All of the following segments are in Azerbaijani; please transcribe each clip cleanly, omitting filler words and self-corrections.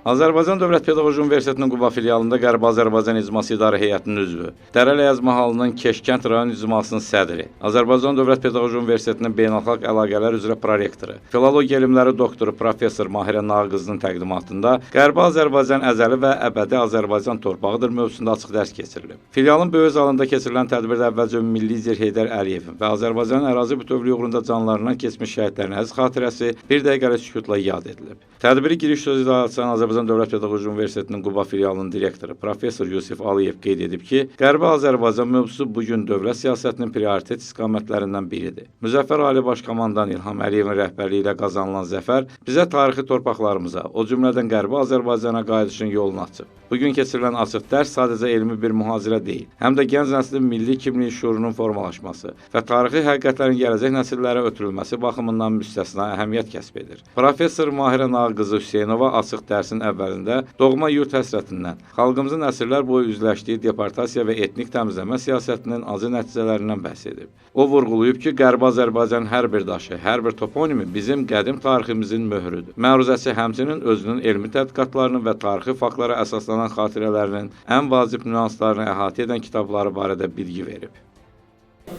Azərbaycan Dövlət Pedaqoji Universitetinin Quba filialında Qərbi Azərbaycan İcması İdarə Heyətinin üzvü, Dərəli Əyaz mahalının Keşkənd rayon icmasının sədri, Azərbaycan Dövlət Pedaqoji Universitetinin Beynəlxalq Əlaqələr üzrə prorektoru, filologiya elmləri doktoru professor Mahirə Nağıqızının təqdimatında Qərbi Azərbaycan əzəli və əbədi Azərbaycan torpağıdır mövzusunda açıq dərs keçirilib. Filialın böyük zalında keçirilən tədbirdə əvvəlcə Milli lider Heydər Əliyevin və Azərbaycanın ərazi bütövlüyü uğrunda canlarından keçmiş şəhidlərin əziz xatirəsi bir dəqiqəlik sükutla yad edilib. Tədbiri giriş sözü ilə açan Azərbaycan Dövlət Pedaqoji Universitetinin Quba filialının direktoru professor Yusif Aliyev qeyd edib ki, Qərbi Azərbaycan mövzusu bu gün dövlət siyasətinin prioritet istiqamətlərindən biridir. Müzəffər Ali Baş Komandan İlham Əliyevin rəhbərliyi ilə qazanılan zəfər bizə tarixi torpaqlarımıza, o cümlədən Qərbi Azərbaycana qayıdışın yolunu açıb. Bugün keçirilən açıq dərs sadəcə elmi bir mühazirə deyil, həm də gənc nəslin milli kimlik şüurunun formalaşması və tarixi həqiqətlərin gələcək nəsillərə ötürülməsi baxımından müstəsna əhəmiyyət kəsb edir. Professor Mahirə Nağıqızı Hüseynova açıq dərsin əvvəlində doğma yurt həsrətindən, xalqımızın əsrlər boyu üzləşdiyi deportasiya və etnik təmizləmə siyasətinin acı nəticələrindən bəhs edib. O vurğulayıb ki, Qərbi Azərbaycanın hər bir daşı, hər bir toponimi bizim qədim tariximizin möhrüdür. Məruzəçi həmçinin özünün elmi tədqiqatlarının və tarixi faktlara əsaslanan xatirələrinin ən vacib nüanslarını əhatə edən kitabları barədə bilgi verib.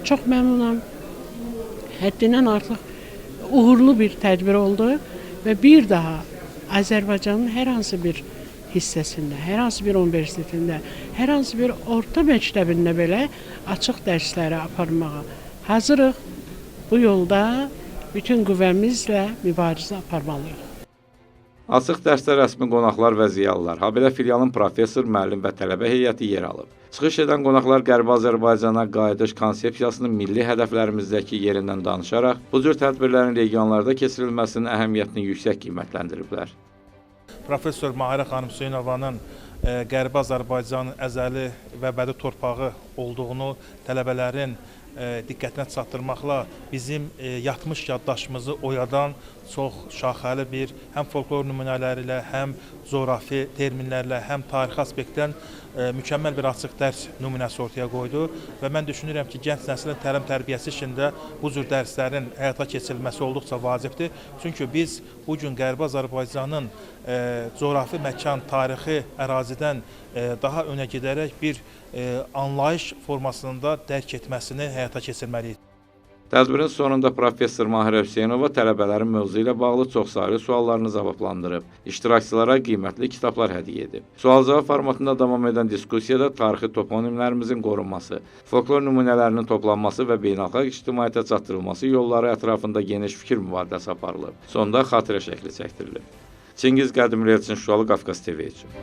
Çox məmnunam. Həddindən artıq uğurlu bir tədbir oldu və bir daha Azərbaycanın hər hansı bir hissəsində, hər hansı bir universitetində, hər hansı bir orta məktəbində belə açıq dərsləri aparmağa hazırıq. Bu yolda bütün qüvvəmizlə mübarizə aparmalıyıq. Açıq dərsdə rəsmi qonaqlar və ziyalılar, habelə filialın professor, müəllim və tələbə heyəti yer alıb. Çıxış edən qonaqlar Qərbi Azərbaycana qayıdış konsepsiyasının milli hədəflərimizdəki yerindən danışaraq, bu cür tədbirlərin regionlarda keçirilməsinin əhəmiyyətini yüksək qiymətləndiriblər. Professor Mahirə xanım Hüseynovanın Qərbi Azərbaycanın əzəli və əbədi torpağı olduğunu tələbələrin diqqətinə çatdırmaqla bizim yatmış yaddaşımızı oyadan çox şaxəli bir həm folklor nümunələri ilə, həm coğrafi terminlərlə, həm tarixi aspektdən mükəmməl bir açıq dərs nümunəsi ortaya qoydu və mən düşünürəm ki, gənc nəslin təlim tərbiyəsi işində bu cür dərslərin həyata keçirilməsi olduqca vacibdir. Çünki biz bu gün Qərbi Azərbaycanın coğrafi məkan, tarixi ərazidən daha önə gedərək bir anlayış formasında dərk etməsini həyata keçirməliyik. Tədbirin sonunda professor Mahirə Hüseynova tələbələrin mövzu ilə bağlı çoxsaylı suallarını cavablandırıb, iştirakçılara qiymətli kitablar hədiyyə edib. Sual-cavab formatında davam edən diskussiyada tarixi toponimlərimizin qorunması, folklor nümunələrinin toplanması və beynəlxalq ictimaiyyətə çatdırılması yolları ətrafında geniş fikir mübadiləsi aparılıb. Sonda xatirə şəkli çəkdirilib. Çingiz Qədimli, Elçin Şuşalı, Qafqaz TV üçün.